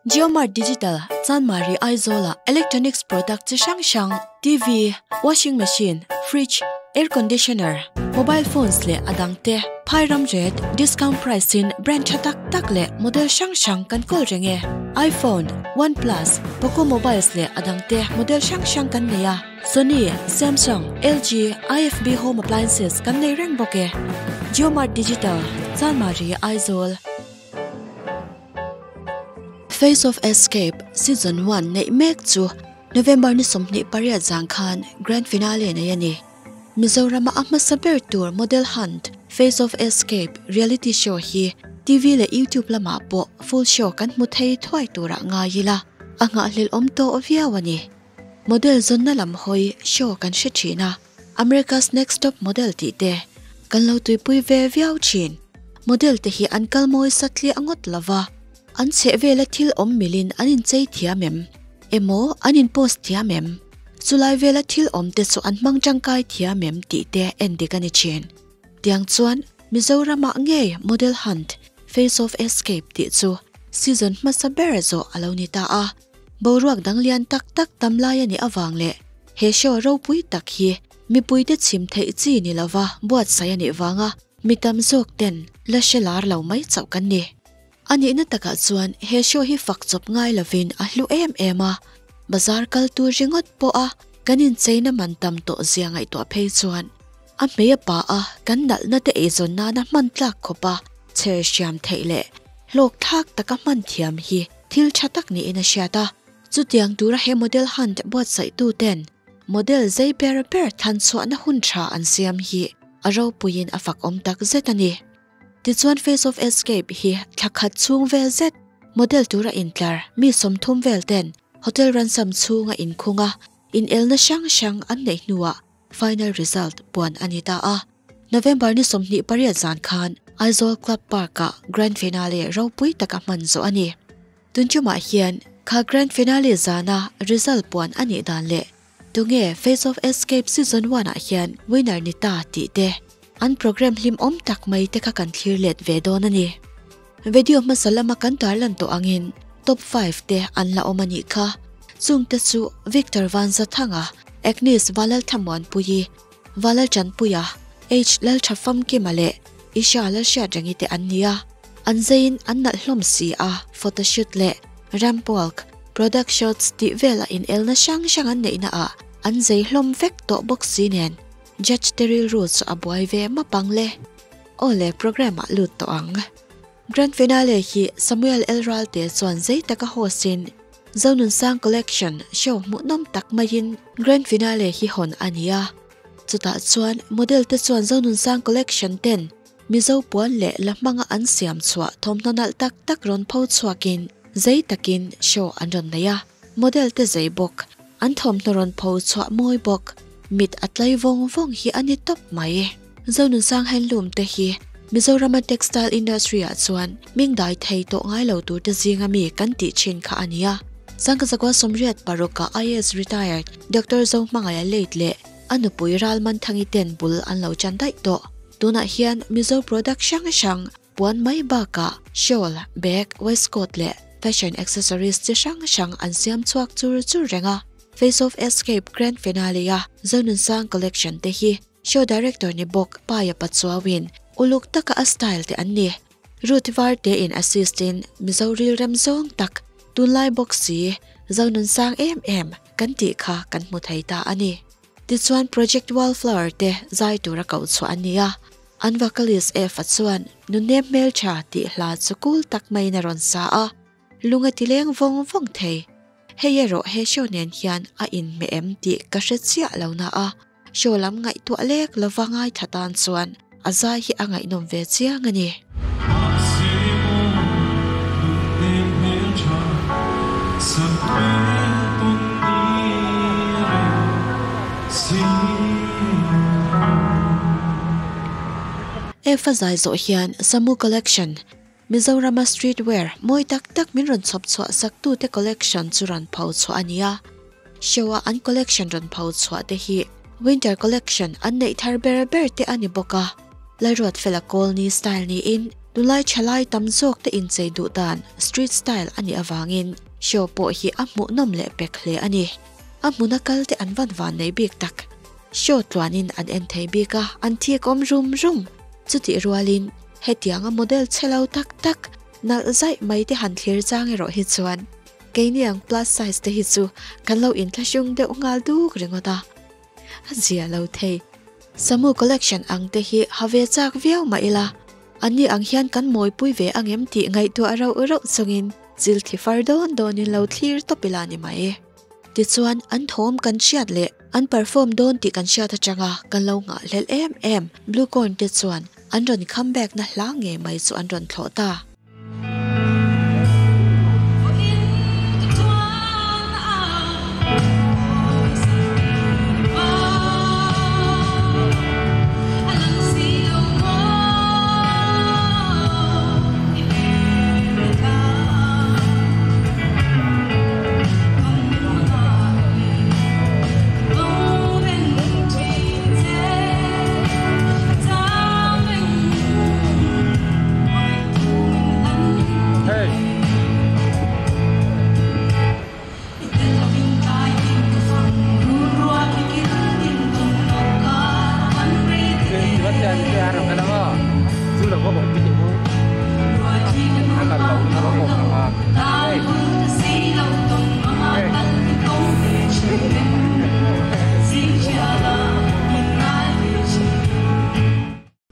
JioMart Digital, Chanmari Aizawla electronics product chi hrang hrang, TV, washing machine, fridge, air conditioner, mobile phones leh a dang te phai ram ret discount price in brand tha tak tak leh model hrang hrang kan kawl reng e. iPhone, OnePlus, Poco mobiles leh a dang te model hrang hrang kan nei a. Sony, Samsung, LG, IFB home appliances kan nei reng bawk e. JioMart Digital, Chanmari Aizawl. Face of Escape Season 1 neih mek chu November ni 28 zang khan Grand Finale nei ani. Mizorama a hmasa ber tur Model Hunt Face of Escape reality show hi TV leh YouTube lamah pawh full show kan hmu thei thuai tura ngai ila a nghahhlelh awm tawh viau ani. Model zawnna lam hawi show kan hre thin a, America's Next Top Model tih te kan lo tuipui ve viau thin. Model te hi an kal mawi satliah ngawt lova, an chheh vela thil awm milin an inchei thiam em? Emaw an in post thiam em? Chulai vela thil awm te chu an hmang tangkai thiam em tih te en dik a ni thin. Tiang chuan Mizoramah ngei Model Hunt, Face of Escape tih chu season hmasa ber zawh a lo ni ta a. Boruak dang lian tak tak tam lai a nih avang leh he show ropui tak hi mipuite chhim theih chi ni lova buatsaih a nih vanga mi tam zawk ten la hre lar lo mai chauh kan ni. A nihna takah chuan he show hi fak chawp ngai lovin a hlu em em a, bazar kal tur ringawt pawha kan incheina man tam tawh zia ngaihtuah phei chuan a hmei a pa a kan nalhna te eizawn nana hman tlak khawpa chher hriam theih leh hlawk thlak taka hman thiam hi thil tha tak niin a hriat a. Chutiang tura he model hunt buatsaihtu ten model zei ber ber than chhuahna hun tha an siam hi a ropuiin a fak awm tak zet a ni. Tichuan Face of Escape hi thla khat chhung vel zet model tura intlar mi 30 vel ten hotel ransom chhunga inkhung a, inelna hrang hrang an neih hnuah final result puan a ni ta a. November ni 28 zan khan Aizawl Club Park-ah grand finale ropui taka hman zawh a ni. Tunchumah hian kha grand finale zana result puan a nih dan leh tunge Face of Escape Season 1 ah hian winner ni ta tih te an program hlim awm tak mai te kha kan thlir let ve dawn a ni. Video hmasa lama kan tarlan tawh angin top 5 te an la awm a nih kha. Chung te chu Victor Vanzathanga, Agnes Valalthamuanpuii, Valal Chanpuia, H Lalthafamkima leh Isha Lalhriatrengi te an ni a. An zeiin an nalh hlawm si a, photoshoot leh ramp walk, product shots tih vela inelna hrang hrang an neihna ah an zei hlawm vek tawh bawk si nen judge te rilru chu a buai ve map ang le. Aw le program ah lut tawh ang. Grand finale hi Samuel L Ralte chuan zei taka host in Zonunsang Collection show hmuhnawm tak maiin grand finale hi hawn a ni a. Chutah chuan model te chuan Zonunsang Collection ten Mizo puan leh la hmanga an siam chhuah thawmhnaw nalh tak tak rawn pho chhuakin zei takin show an rawn nei a. Model te zei bawk, an thawmhnaw rawn pho chhuah mawi bawk, mit a tlai vawng vawng hi a ni tawp mai. Zonunsang handloom te hi Mizorama textile industry ah chuan ming dai thei tawh ngai lo tur te zinga mi kan tih thin kha a ni a. 1986 ah IAS retired Doctor Zohmangaia late leh a nupui Ralman Thangi ten bul an lo chan daih tawh. Tunah hian Mizo product hrang hrang puan mai bakah shawl, bag, waistcoat leh fashion accessories chi hrang hrang an siam chhuak chur chur reng a. Face of Escape Grand Finale a Zonunsang Collection te hi show director ni bawk Paia Pachuauin uluk taka a style te an ni. Ruth Varte in assist in Mizo rilrem zawng tak tunlai bawk si Zonunsang em em kan tih kha kan hmu thei ta a ni. Tichuan Project Wallflower te zai tura koh chhuah an ni a, an vocalist Eva chuan nunnem hmeltha tih hla chu cool tak maiin a rawn sa a, lung a ti leng vawng vawng thei. Hei erawh he show nen hian a inhmeh em tih ka hre chiah lo na a, show lam ngaihtuah lek lova ngaithla tan chuan a zai hi a ngaihnawm ve chiang a ni. Eva zai zawh hian Samu Collection, Mizorama street wear mawi tak tak min rawn chhawp chhuah saktute collection chu rawn pho chhuah a ni a. Show-a an collection rawn pho chhuah te hi winter collection an neih thar ber ber te a ni bawk a. Lalruatfela Colney style niin. Tunlai thalai tam zawk te inchei duh dan street style a nih avangin show pawh hi a hmuhnawm leh pek hle a ni. A hmuna kal te an van van nei bik tak. Show tluanin an en thei bik a, an thik awm rum rum. Chutih rualin hetianga model chhe lo tak tak nalh zaih mai te han thlir chang erawh hi chuan keini ang plus size te hi chu kan lo inthlahrung deuh nghal duk ringawt a. A zia lo thei. Samu collection ang te hi ha ve chak viau mah ila, anni ang hian kan mawipui ve angem tih ngaihtuah rauh rauh chungin chil thi far dawn dawnin lo thlir tawp ila ni mai. Tichuan an thawm kan hriat leh an perform dawn tih kan hriat atanga kan lo nghahhlelh em em Blue Corn te chuan an rawn comeback na hla ngei mai chu an rawn thlawh ta.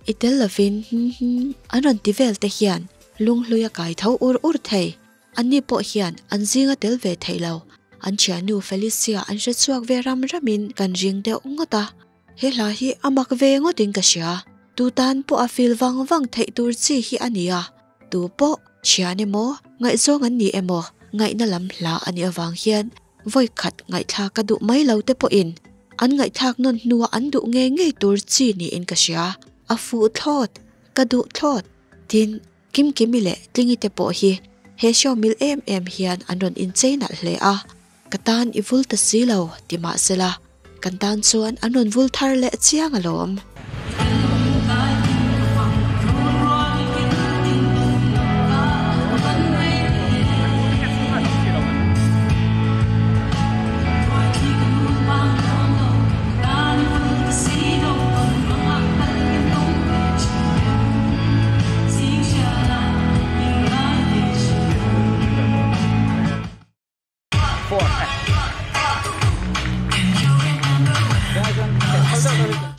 I tel lovin an rawn ti vel te hian lunghlui a kai tho ur ur thei. Anni pawh hian an zinga tel ve thei lo. An thiannu Felicia an hre chhuak ve ram ramin kan ring deuh ngawt a. He hla hi a mak ve ngawtin ka hria. Tu tan pawh a feel vang vang theih tur chi hi a ni a. Tu pawh thian emaw, ngaihzawng an ni emaw, ngaihna lam hla a nih avang hian vawi khat ngaihthlak ka duh mai lo te pawhin an ngaihthlak nawn hnua an duh ngei ngei tur chi niin ka hria. A fuh thlawt, ka duh thlawt. Tin, Kimkimi leh Tlingi te pawh hi he show mil em em hian an rawn inchei nalh hle a, ka tan i vul ta si lo ti mah sela kan tan chuan an rawn vul thar leh chiang alawm.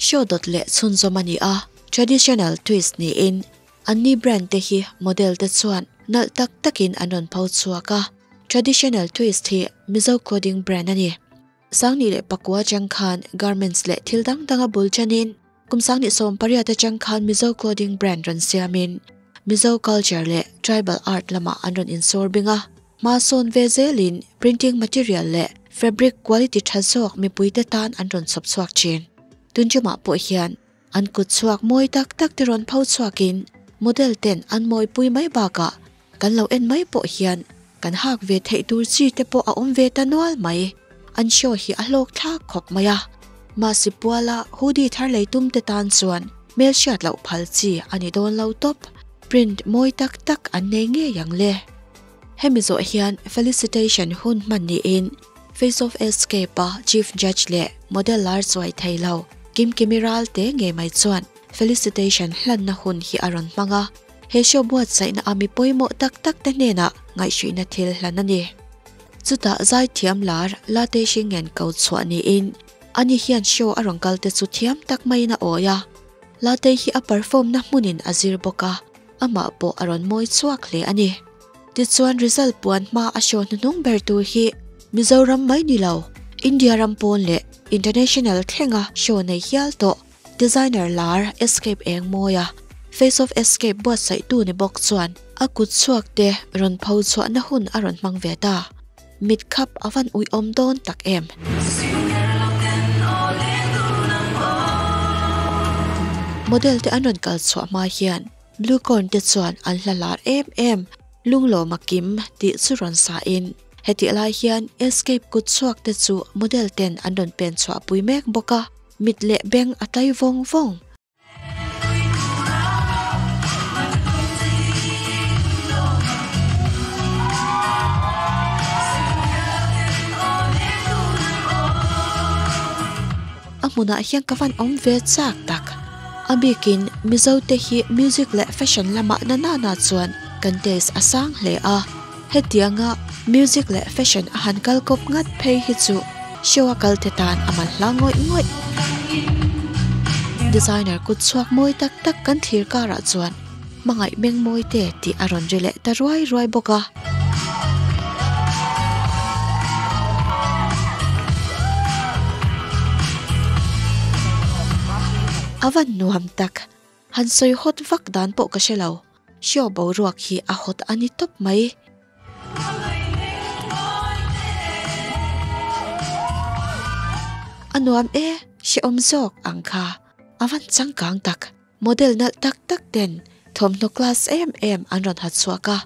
Show dawt leh chhunzawm a ni a, traditional twist niin anni brand te hi model te chuan nalh tak takin an rawn pho chhuak a, traditional twist hi Mizo clothing brand a ni. Sangni leh pakua atang khan garments leh thil dang dang a bul chanin Kum 2018 atang khan Mizo clothing brand rawn siamin Mizo culture leh tribal art lamah an rawn insawr bing a. Hma sawn ve zelin printing material leh fabric quality tha zawk mipuite tan an rawn chhawp chhuak thin. Tunjumah pawh hian an kut chhuak mawi tak tak te rawn pho chhuakin model ten an mawipui mai bakah kan lo en mai pawh hian kan hak ve theih tur chi te pawh a awm ve ta nual mai. An show hi a hlawk thlak khawp mai a. Mahse puala hoodie thar lei tum te tan chuan hmelhriat loh phal chi a ni dawn lo tawp. Print mawi tak tak an nei ngei ang le. Hemi zawh hian felicitation hun hman niin Face of Escape a Chief Judge leh model lar chuai thei lo Kimkimi Ralte ngei mai chuan felicitation hlanna hun hi a rawn hmang a. He show buatsaihna a mi pawimawh tak tak te hnenah ngaihhruihna thil hlan a ni. Chutah zaithiam lar Late Hringen ko chhuah niin ani hian show a rawn kal te chu thiam tak maiin a awi a. Late hi a perform na hmunin a zir bawk a, amah pawh a rawn mawi chhuak hle a ni. Tichuan result puan hma a show hnuhnung ber tur hi Mizoram mai ni lo, India ram pawn leh international thlenga show nei hial tawh. Designer lar Escape eng mawi a, Face of Escape buatsaihtu ni bawk chuan a kut chhuak te rawn pho chhuahna hun a rawn hmang ve ta. Mit khap a van uiawm dawn tak em. Model te an rawn kal chhuah hma hian Blue Corn te chuan an hla lar em em Lunglawma Kim tih chu rawn sa in hetih lai hian Escape kut chhuak te chu model ten an rawn pen chhuah pui mek bawk a. Mit leh beng a tlai vawng vawng. hmunah hian ka van awm ve chak tak. A bikin Mizo te hi music leh fashion lamah na nana chuan kan taste a sang hle a. Hetianga music leh fashion a han kal kawp ngat phei hi chu show a kal te tan a man hla ngawih ngawih. Designer kut chhuak mawi tak tak kan thlir karah chuan hmangaih meng mawi te tih a rawn ri leh ta ruai ruai bawk a. A van nuam tak, han sawi hawt vak dan pawh ka hre lo. Show boruak hi a hawt a ni tawp mai. A nuam e, hrehawm zawk ang kha. A van changkang tak. Model nalh tak tak ten thawmhnaw class em em an rawn ha chhuak a,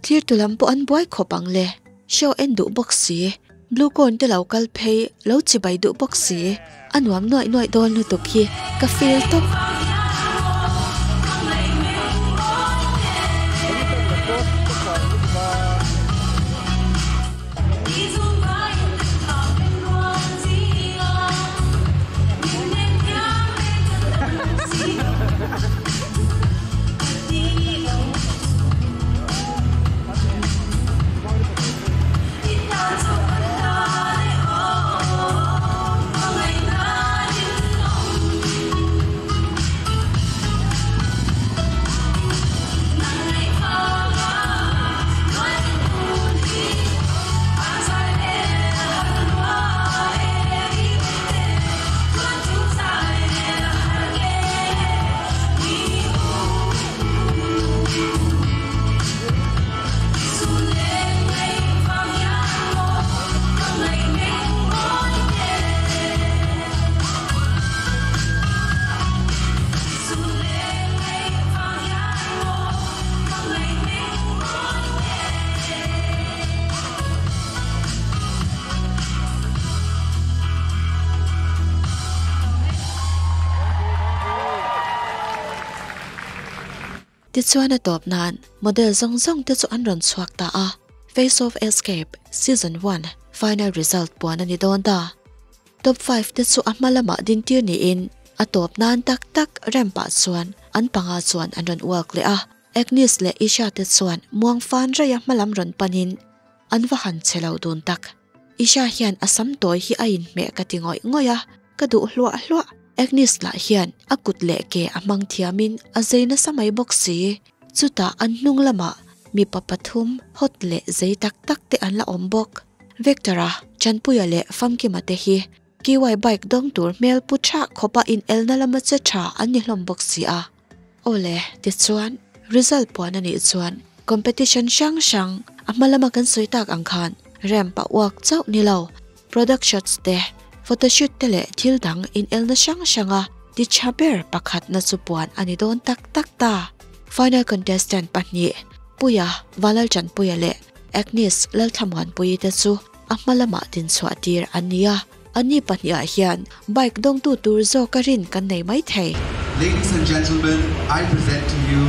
thirtu lam pawh an buai khawp ang le. Show en duh bawk si, blue corn te lo kal phei lo chibai duh bawk si, a nuam nuaih nuaih dawn lutuk hi ka feel tawp. Tichuan a tawp nan model zawng zawng te chu an rawn chhuak ta a, Face of Escape Season One final result puan a ni dawn ta. Top 5 te chu a hma lamah dintir niin a tawp nan tak tak rem pah chuan an panga chuan an rawn uak leh a. Agnes leh Isha te chuan muang fan raia hma lam rawn panin an va han che lo dun tak. Isha hian a sam tawi hi a inhmeh ka ti ngawih ngawih a, ka duh hluah hluah. Agnes lah hian a kut leh ke a hmang thiamin a zei nasa mai bawk si. Chutah an hnung lamah mipa pathum hot leh zei tak tak te an la awm bawk. Victor-a, Chanpuia leh Famkima te hi KY bike dawng tur hmel pu tha khawpa inelna lama che tha an ni hlawm bawk si a. Awle, tichuan, result puan a nih chuan competition hrang hrang a hma lama kan sawi tak ang khan ramp a uak chauh ni lo, product shots te, photoshoot te leh thil dang inelna hrang hranga ti tha ber pakhatna chu puan a ni dawn tak tak ta. Final contestant pahnih, Puia, Vanlalchanpuia leh Agnes Lalthlamuanpuii te chu a hma lamah dinchhuah tir an ni a, anni pahnihah hian bike dawngtu tur zawk a rin kan nei mai thei. Ladies and gentlemen, I present to you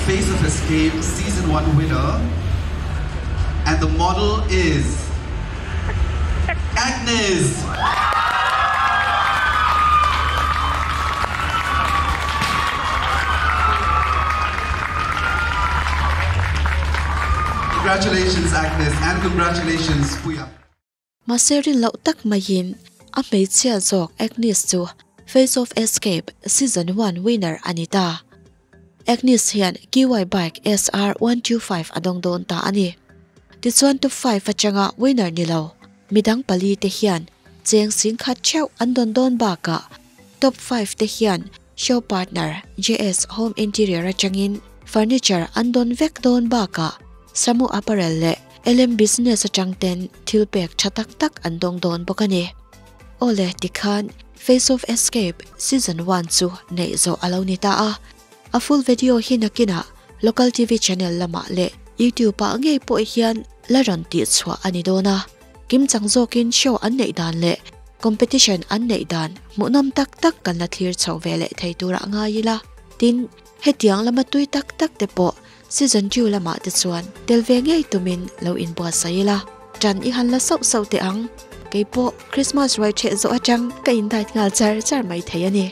Face of Escape Season 1 winner and the model is Agnes! Congratulations Agnes and congratulations Puia. Mahse rin loh tak maiin a hmeichhia zawk Agnes chu Face of Escape Season 1 winner a ni ta. Agnes hian KY Bike SR 125 a dawng dawn ta a ni. Tichuan top 5 atanga winner ni lo midang pali te hian cheng sing khat theuh an dawn dawn bakah top 5 te hian show partner JS Home Interior atangin furniture an dawn vek dawn bakah Samu Apparel leh LM Business atang ten thil pek tha tak tak an dawng dawn bawk a ni. Awle tikhan Face of Escape Season 1 chu neih zawh a lo ni ta a. A full video hi nakinah local TV channel lamah leh YouTube ah ngei pawh hian la rawn tih chhuah a ni dawn a. Kim chang zawkin show an neih dan leh competition an neih dan hmuhnawm tak tak kan la thlir chho ve leh thei turah ngai ila. Tin, hetiang lama tui tak tak te pawh season 2 lamah te chuan tel ve ngei tumin lo inbuatsaih ila. Ṭan i han la sauh sauh teh ang. Keipawh Christmas ruai ṭheh zawh aṭang ka in diet nghal char char mai thei a ni.